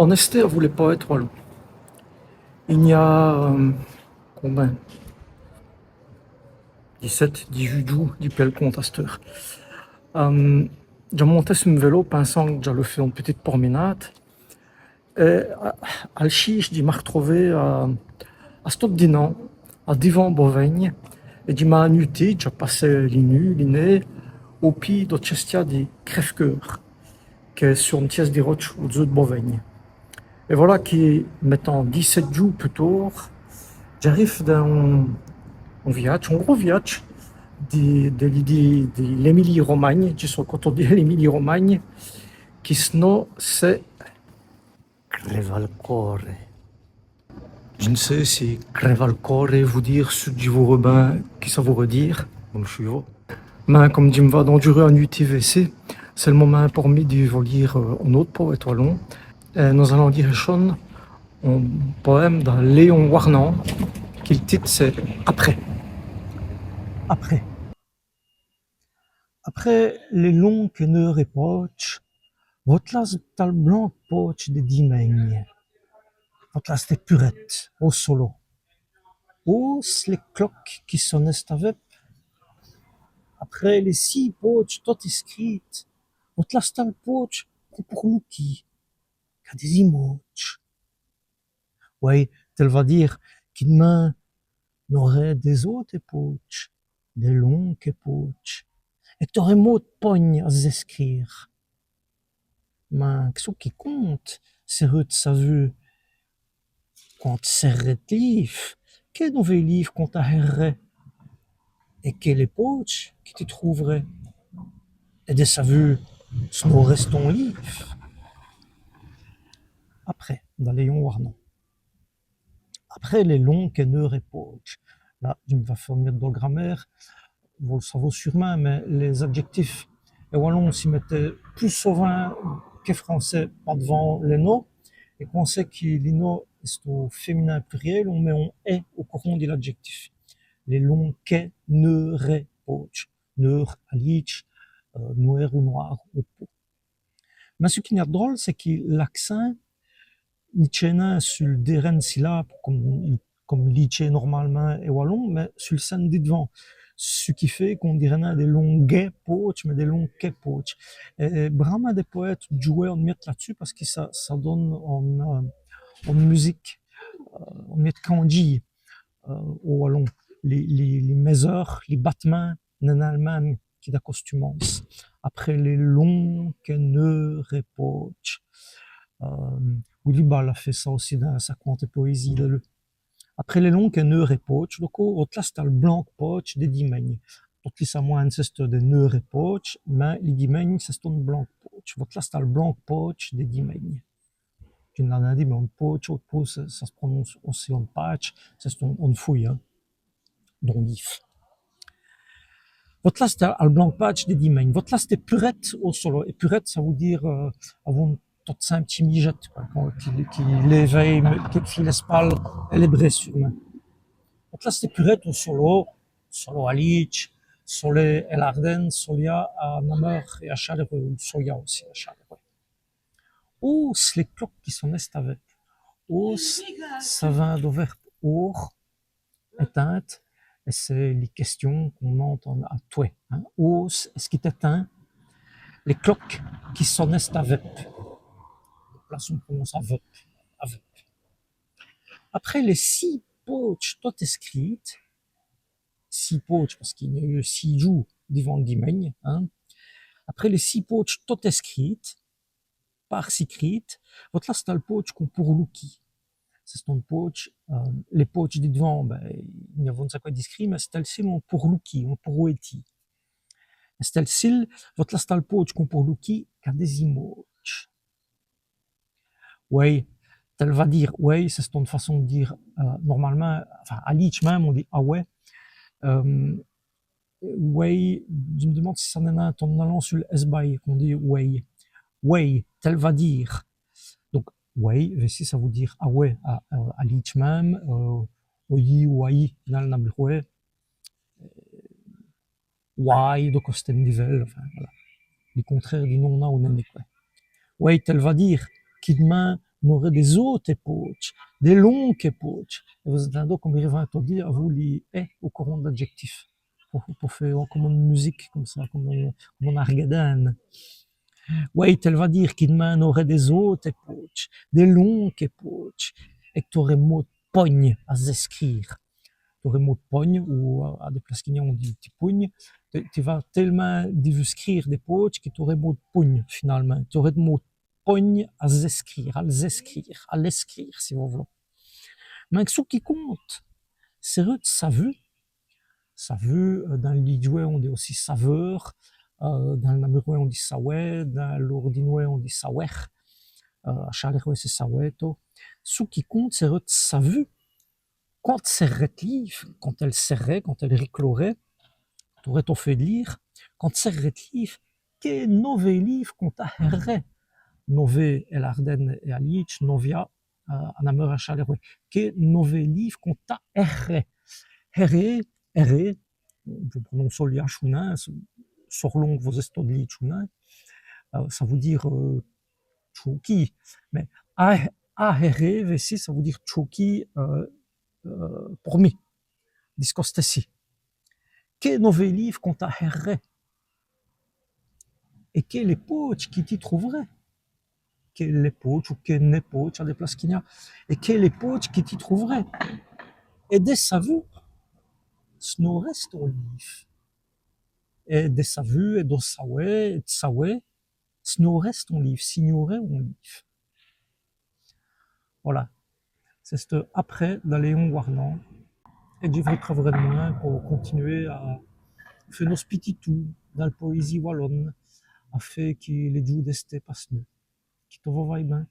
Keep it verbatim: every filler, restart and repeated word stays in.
On èsté avou lès powêtes walons. I gn-a, euh, combén ? Dîh-sèt, dîh-ût djoûs, dji pèrd l' compte asteûre. Euh, dj'a monté su m' vélo, pinsant qu' dj'aleûve fé one pitite porminâde. Èt, a, al chîje, dji m'a r'trové a, a Stop Dinant, a divant Bovègne, èt dji m'a anuti, dj'a passé li nût, li nêt, au pîd do tchèstia di Crève-Keûr, qu'èst su one tièsse di rotche au-d'zeû d' Bovègne. Èt vola qui, mètans dîh-sèt djoûs pus tård, dj'arive dins on, on viyadje, on gros viyadje di, di, di, di l'Émilie-Romagne, dji so co todi l'Émilie-Romagne, qui s' no c'èst Crevalcore. Dji n' sé si Crevalcore vout dîre ç' qui dj' vôreu bin, qui ça vôreu dîre, come dji vou. Mins come dji m' va dandjurer anuti vêci, c'èst l' momint por mi di vos lîre, euh, on-ôte powête walon. Èt nos-alans lîre èchone on powème da Léon Warnant, qui l' tite c'èst Après. Après. Après lès longuès neûrès påtches, vos-la tal blanke påtche dè dîmègne. Vos-la stez purète, å solon. Ås lès clokes qui sonèt avè. Après lès cîs påtches totes èscrîtes, vos-la tal påtche qu'on pôreût loukî, qu'a dès-îmådjes. Wêy, tèl va dîre qui d'mwin n'årè dès-ôtès påtches, dès longuès påtches, èt qu'årè môt d' pognes a z'èscrîre. Mins çou qui conte, c'èst rûde savu, quand sèrerè l' lîve, qué nouvê lîve qu'on t'ahèrerè, èt quélès påtches qui ti trouverè, èt dè savu s' n'årè-st-on lîve. Après, da Léon Warnant. Après lès longuès neûrès påtches. Là, dji m' va fé one miète dè gramêre. Vos l' savoz sûr'mint, mins lès-adjèctifs è walon si mètenut pus sovint qu'è francès pa-d'vant lès nos. Èt quand c'èst qui li no èst au féminin pluriél, on mèt on è au coron di l'adjèctif. Lès longuès neûrès påtches. Neûr, a Lîdje, euh, nwêr ou nwâr, ou påt. Mins çou qu'i gn-a d' drole, c'èst qui l'acsint, i tchént nin su l' dêrène sillabe, come, come i tchént normâlemint è walon, mins su l' cène di d'vant. Çou qui fêt qu'on dîreut nin dès longuès påtches, mins dès longuès påtches. Èt brâmint dès powêtes djouwèt one miète là-d'ssus, pace qui ça, ça done one, euh, one musique, euh, one miète candjîye, euh, au walon. Li, li, li mèseûre, li batemin, n'èst nin l' min.me qui d'acostumance. Après lès longuès neûrès påtches. Euh, Willy Bal a fêt ça ossi dins sa cwante powésîye, là, li. Après lès longuès neûrès påtches, donc, vos-la tal blanke påtche dè dîmègne. Totes lès samwin.nes c'èsteût dès neûrès påtches, mins li dîmègne c'è-st-one blanke påtche. Vos-la tal blanke påtche dè dîmègne. Dji n' l'a nin dit, mins one påtche, ôte påtche, ça, ça s' prononce ossi one påtche, c'è-st-on, one fouye, hein, d'on lîve. Vos-la tal blanke påtche dè dîmègne. Vos-la stez purète å solon. Èt purète, ça vout dîre, euh, avou one tote simpe tchimîjète, qwè, qui, qui lève, qui fêt lès spales èt lès brès sûr'mint. Vos-la stez purète å solon, solon a Lîdje, solon è l'Årdène, solon a Nameur èt a Châlèrwè, solon ossi a Châlèrwè. Ås lès clokes qui sonèt avè. Ås, ça vint do vèrbe åre, ètinde, èt c'èst li quèstion qu'on-z-ètind a twè, hein. Ås, èst-ce qui t'ètinds lès clokes qui sonèt avè. Là, on prononce avè, avè. Après lès cîs påtches totes èscrîtes, cîs påtches, pace qu'i gn-a yeû cîs djoûs divant l' dîmègne, hein. Après lès cîs påtches totes èscrîtes, pårcicrîtes, vos-la tal påtche qu'on pôreût loukî. C'è-st-one påtche, euh, lès påtches di d'vant, bin, i gn-a one saqwè d' discrît, mins c'èst-èl cile on pôreût loukî, on pôreût wêti. C'èst-èl cile, vos-la tal påtche qu'on pôreût loukî, qu'a dès-îmådjes. Wêy, tèl va dîre, wêy, c'è-st-one façon d' dîre, euh, normâlemint, enfin, a Lîdje min.me, on dit awè. Euh, wêy, dji m' dimande si ça n'èst nin tot-n-alant su l' èsbaye qu'on dit wêy. Wêy, tèl va dîre. Donc, wêy, vêci, ça vout dîre awè, a, a, a Lîdje min.me, euh, oyi, wayi, dins l' Namurwès. Wêy, do costé d' Nivèle, enfin, voilà. Li contrêre di non.na ou nèni, qwè. Wêy, tèl va dîre qui d'mwin n'ârè dès-ôtès pôtches, dès longuès pôtches. Èt vos-ètindoz come i rivint todi avou li « è » au coron d' l'adjèctif. Po, po fé come one musique, come ça, come one, come one arguèdin.ne. Wêy, èle va dîre qui d'mwin n'ârè dès-ôtès pôtches, dès longuès pôtches, èt qu' t'ârès mau d' pwin.nes à-z-èscrîre. T'ârès mau d' pwin.nes, ou à, à dès places qu'i-gn-a on dit ti pwin.nes, ti, ti vas télemint divus scrîre dès pôtches qui t'ârès mau d' pwin.nes, finålemint. T'ârès mau d' pwin.nes à-z-èscrîre, à-z-èscrîre, à-z-èscrîre, si vos v'loz. Mins çou qui compte, c'èst rén d' savu. Savu, euh, dins l' lîdjwès on dit ossi saveûr, euh, dins l' namurwès on dit sawè, dins l' ôrdinwès on dit sawêr, euh, à Châlèrwè c'èst sawè tot. Çou qui compte, c'èst rén d' savu. Quand sèrerè l' lîve, quand èle sèrerè, quand èle riclôrè, t'ârès tot fêt d' lîre, quand sèrerè l' lîve, qué novê lîve qu'on t'ahèrerè. Novê è l'Årdène èt à Lîdje, novia, euh, à Nameur, à Châlèrwè. Qué novê lîve qu'on t'ahèrerè. Hèrer, hèrer, vos prononçoz li H on.ne, s-, s'horlon qu' vos-èstoz d' Lîdje on.ne, euh, ça vout dîre, euh, tchôkî. Mins ah-, ahèrer, vêci, ça vout dîre tchôkî, euh, euh, por mi. Di ç' costé-ci. Qué novê lîve qu'on t'ahèrerè. Èt qué lès pôtches qui ti trouverè. Qué lès pôtches ou qué nès pôtches, à dès places qu'i-gn-a. Èt qué lès pôtches qui ti trouverè. Èt dè savu, s' n'ârè-st-on lîve. Èt dè savu, èt do sawè, èt d' sawè, s' n'ârè-st-on lîve, s'i gn-aureût on lîve. Vola. C'èst après da Léon Warnant. Èt dji vos r'troûverè d'mwin po continuer à fé nosse pitit toû dins l' powésîye walone, à fé qui lès djoûs d'èsté pass'nut. Qui tot vos vaye bin.